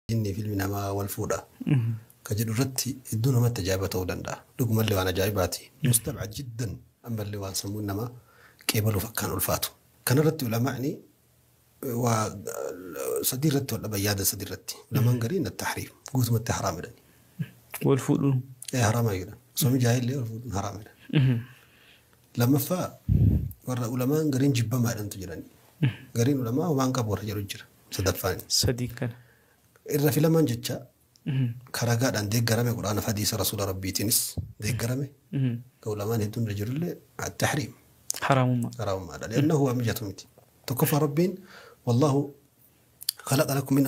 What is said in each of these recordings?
Jinni fi ilmi namaa wal fuudha ka jedhu irratti hedduu namatti ajaa'iba ta'uu danda'a. Dhugumallee waan ajaa'ibaati. Mustabcad jiddan, ammallee waan sammuun namaa qeebaluuf akkaan ulfaatu. Kanarratti ulamaa'ni waa sadii irratti wal dhaban, yaada sadii irratti. Ulamaan gariin at-tahriim, guutumatti haraam jedhani. Wal fuudhuun. Ee, haraama jedhan. Osoo mijaa'illee wal fuudhuun haraam jedhan. Lammaffaa, warra ulamaan gariin jibbamaa jedhantu jirani. Gariin ulamaa waan qabu warra jedhu jira. Sadaffaan. Sadii kana. Irra filamaan jecha karagaadhaan deeggarame, Quraana fi hadiisa Rasuula Rabbiitiinis deeggarame. Ka ulamaan hedduun irra jirullee at-tahriim. Haraamummaa. Haraamummaadha. Li'annahu waan mijatu miti. Tokkoffaa, Rabbiin "والله خلق لكم من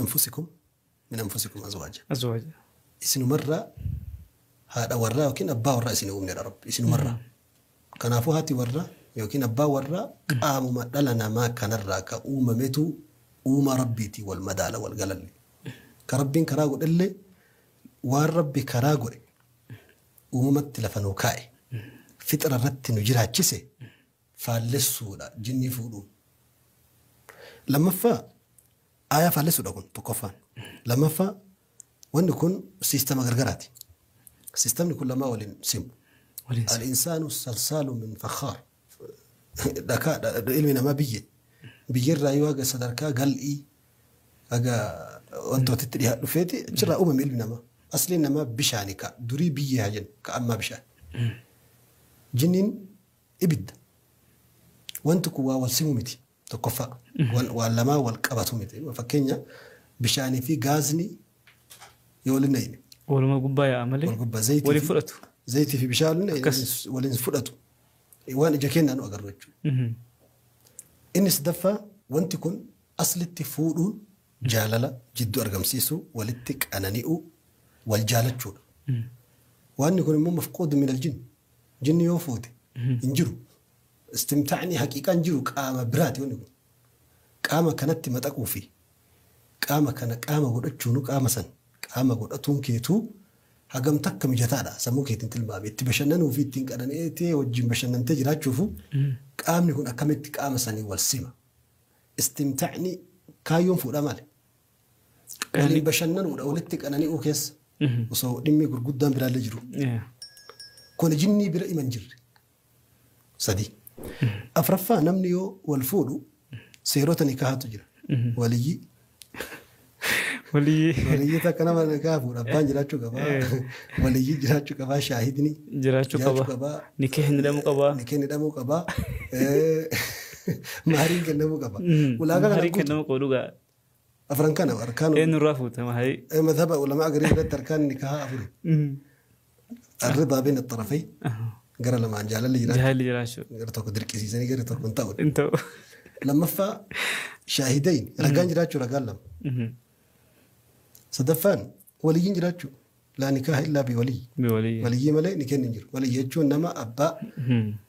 أنفسكم أزواجا". أزواجا. Isinumarraa haadha warraa yookiin abbaa warraa isin uumnedha Rabbi isinumarraa. Kanaafuu haati warraa yookiin abbaa warraa qaamuma dhala namaa kanarraa ka uumametu uumaa Rabbiitii wal madaala, wal galalle. Ka Rabbiin karaa godhellee, waan Rabbi karaa godhe uumamatti lafa nuu kaa'e, fixira irratti nu jiraachise faallessuudha jinnii fuudhuun. Lammaffaa, aayaa faallessuudha kun tokkoffaan. Lammaffaa, wanni kun siistama gargaraati. Siistamni kun lamaa waliin simu. Waliin simu. الإنسان صلصال من فخار. Dhakaa, ilmi namaa biyye. Biyyerraa yoo haga sadarkaa gal'ii haga wantootatti dhiyaatu dhufeeti achirraa uumame ilmi namaa. Asliin namaa bishaani, ka durii biyyee haa jennu, ka ammaa bishaan. Jinniin ibidda. Wanti kun waa wal simu miti tokkoffaa. Waan lamaa wal qabatu miti. Fakkeenya, bishaanii fi gaazni yoo waliin naqne Waluma gubbaa yaa'a malee. Wal gubbaa zayitii Waliin fudhatu. Zayitii fi bishaan Akkas. waliin fudhatu. Waan ija keenyaan nu agarru jechuudha. Inni sadaffaa, wanti kun aslitti fuudhuun jaalala jidduu argamsiisuu, walitti qanani'uu, wal jaalachuudha. Wanni kun immoo مفقود من الجن. Jinni yoo fuute hin jiru. Istimtaacni haqiiqaan jiru qaama biraati wanni kun. Qaama kanatti maxaquu fi qaama kana qaama godhachuunu, qaama san qaama godhatuun keetuu hagam takka mijataadha sammuu keetiin tilmaame, itti bashannanuu fi ittiin qanani'ee wajjin bashannantee jiraachuufu qaamni kun akkamitti qaama sanii wal sima? Istimtaacni kaayyoon fuudhaa maali? Waliin bashannanuudha, walitti qanani'uu keessa. Osoo dhimmi gurguddaan biraallee jiru. Kun jinnii bira ima hin jirre. Sadi. Afraffaa, namni yoo wal fuudhu seerota nikaahatu jira. Waliyyii. Walii. Waliyyii takka nama nikaha fuudha. Abbaan jiraachuu qabaa. Waliyyii jiraachuu qabaa. Shaahidni jiraachuu qaba. Qabaa. Nikahni hidhamuu qaba. Nikahni hidhamuu qabaa. Mahariin kennamuu qaba. Ulaagaa kana Maharii guutu. Kennamuu qabu dhugaa. Afran kana arkaan. Eenyurraa fuute maharii? Madhaba ulamaa garii irratti arkaan nikaha afuri. الرضا بين الطرفين, gara lamaan jaalalli jiraachuu. Jaalalli jiraachuu. Gara tokko dirqisiisanii gara tokko hin ta'u. Hin ta'u. Lammaffaa, شاهدين, ragaan jiraachuu, ragaan lama. Sadaffaan, waliyyiin jiraachuu. لا نكاح إلا بولي. Walii. Waliyyii malee ni kenni hin jiru. Waliyyi jechuun nama abbaa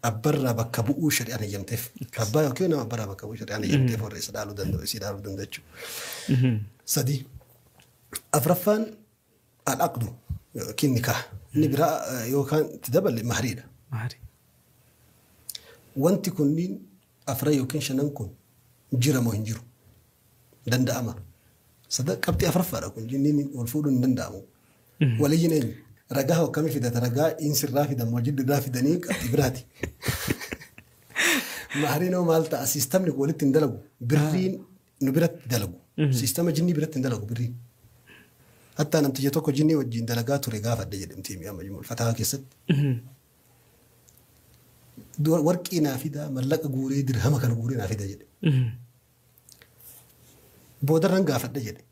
abbarraa bakka bu'uu shari'aan eeyyamteef. Abbaa yookiin nama abbarraa bakka bu'uu shari'aan eeyyamteef, warra isa dhaaluu danda'u, isii dhaaluu danda'u jechuudha. Sadi. Afraffaan, العقد yookiin nikaah. Inni biraa yookaan itti daballe mahriidha. Maharii. Wanti kunniin afran yookiin shanan kun jira moo hin jiru? Danda'ama. Sada qabxii afraffaadha kun, jinniin wal fuudhuun hin danda'amu. Waliyyiin eenyu? Ragaa akkamii fidata? Ragaa insirraa fidan moo jiddirraa fidanii? Qabxii biraati. Mahriin hoo maal ta'a? Siistamni kun walitti hin dalagu. Birriin nu biratti dalagu. Siistama jinnii biratti hin dalagu birriin. Hattaa namticha tokko jinnii wajjin dalagaa ture gaafadhe jedhamti amma Majmuul Fatahaa keessatti. Warqii naa fida, mallaqa guuree, dirhama kana guuree naa fida jedhe. Boodarran gaafadhe jedhe.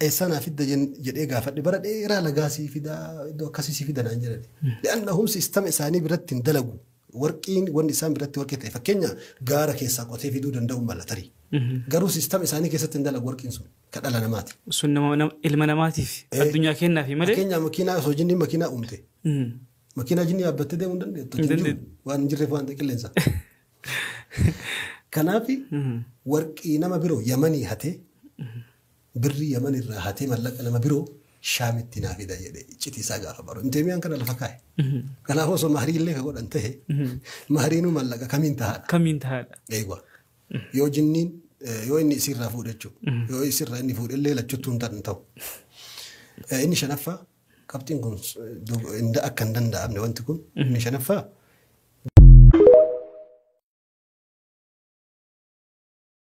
Eessaa naa fidda jedhee gaafadhe, bara dheeraa lagaa sii fidaa, iddoo akkasii sii fida naan jedhani. لأنهم siistama isaanii biratti hin dalagu. Warqiin wanni isaan biratti warqii ta'e, fakkeenya, gaara keessaa qotee fiduu danda'u mala tarii. Garuu siistama isaanii keessatti hin dalagu warqiin sun ka dhala namaati. Sun nama ilma namaatiif addunyaa kennaafi malee. Fakkeenya, makiinaa osoo jinniin makiinaa uumte. Makiinaa jinnii yaabbattee deemuu hin dandeettu. Hin dandeettu. Waan hin jirreef, waan ta'e qilleensa. Kanaaf warqii nama biroo Yamanii hatee, birrii Yaman irraa hatee, mallaqa nama biroo Shaamitti naa fida jedhee iccitii isaa gaafa baru. Inteemiyaan kana lafa kaa'e. Kanaaf osoo maharii illee ka godhan ta'e, mahariinuu mallaqa kamiin tahaadha? Kamiin tahaadha? Eegwa. Yoo jinniin Yoo inni isirraa fuudhe jechuudha. Yoo isirraa inni fuudhe illee lachuttuu hin ta'u. Inni shanaffaa, qabxiin kun akka hin danda'amne wanti kun, inni shanaffaa